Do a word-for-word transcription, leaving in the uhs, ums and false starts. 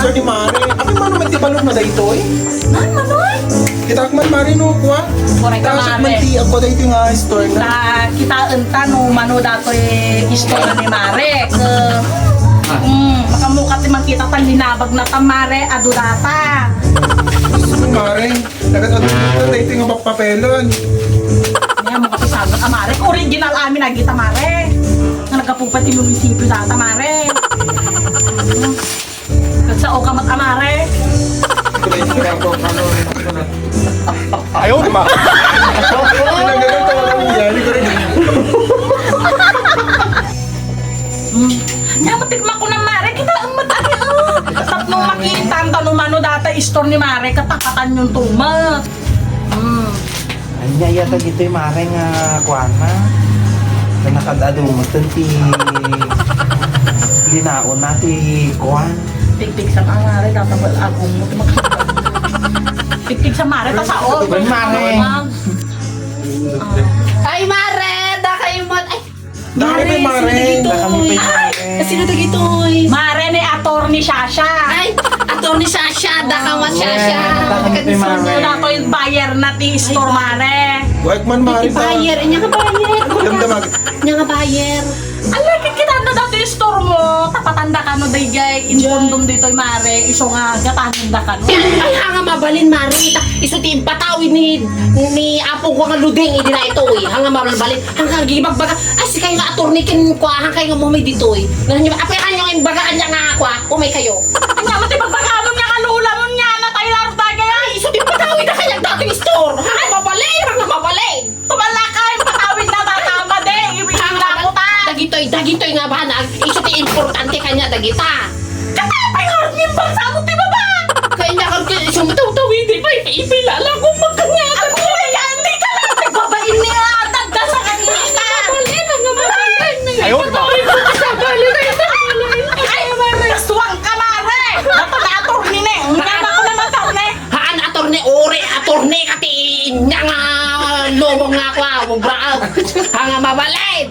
Ni Mare, apay, mano met ti baludna daytoy? Nan, manoy? Kitaek man, Mare, no, kua? Korek ka, Kitaek man Mare. Ti, ako daytoy nga store na. Ta, kitaenta no mano datoy istorya ni Mare. Ke, mm, makamukat ti makita ta linabagna ta, Mare, adu data. Gusto ko, Mare. Nagkatagpuan daytoy nga papelon. Nia, mo kapisagan, a, Mare. Original amin, agita, Mare. Nga nagkapupat ti munisipyo data, Mare. Nagsao ka met, a, Mare. Ayaw, di ba? Hmm. Nia, matikma ko na, Mare. Kita ang mata niya, oh. Tapno makita, ang tanong ano data, istor ni Mare, katapatan yung tumat. Hmm. Ania, iya dagitoy, Mare, nga kuana. Nga nakadado mo ti linaon na ti kuan. Tigtig sa Mare, dapat agong mo. Tigtig sa Mare, ta sao. Ay, Mare. Ay, Mare, da kayo mo. Ay, Dami, Mare, Mare. Sino dagitoy? Ay, sino dagitoy? Mare ni Attorney Shasha. Ay, Attorney Shasha, da ka, Ma'am Shasha. Mare, dami, Mare. Ano na to yung buyer na ti store, Mare? Wait man, Mare, ta. Buyer, inya nga buyer. Damdamag. Inya nga buyer. Ala, kikita na dati yung store mo. Tapatan da ka no, dayjay. Inbondom ditoy, Mare. Isu nga, gatanan da ka no. Ay, hanga mabalin, Mare. Ta, isu ti impatawid ni, ni Apo ko nga luding, idi na ito, eh. Hanga mabalin. Ang kagibagbaga, ay, sikay nga attorney ken kuahan kayo nga umay ditoy. Nga niya, aperan niyo yung baga kanya nga kua, umay kayo. Anya mo ti bagbaga mo niya, kalula mo niya, natay laro tayo. Ay, isu ti patawid na kanya dating store. Hanga mabali, hanga mabali. Tumala ka, yung patawid na baka made, iwi na ko ta. Dagitoy, dagitoy nga banag, isu ti importante kanya dagita. Katapay, Armin, bangsa mo ti baba. Kaya niya, kaya isu matawtawid, di ba? Ipila lang kung magkanya. Ako, yan, di ka lang nagbabain niya. Tagda sa kanina. Mabali na nga, mabali na nga. Ayaw, di ba? Ay, mabali na nga. Ay, mabali. Kasuwang ka, Mare. Dapat attorney na eh. Ang gama ko naman, attorney. Haan, attorney, uri, attorney, kati inya nga lubong nga ako, ah, ubra, ah. Hanga mabalin.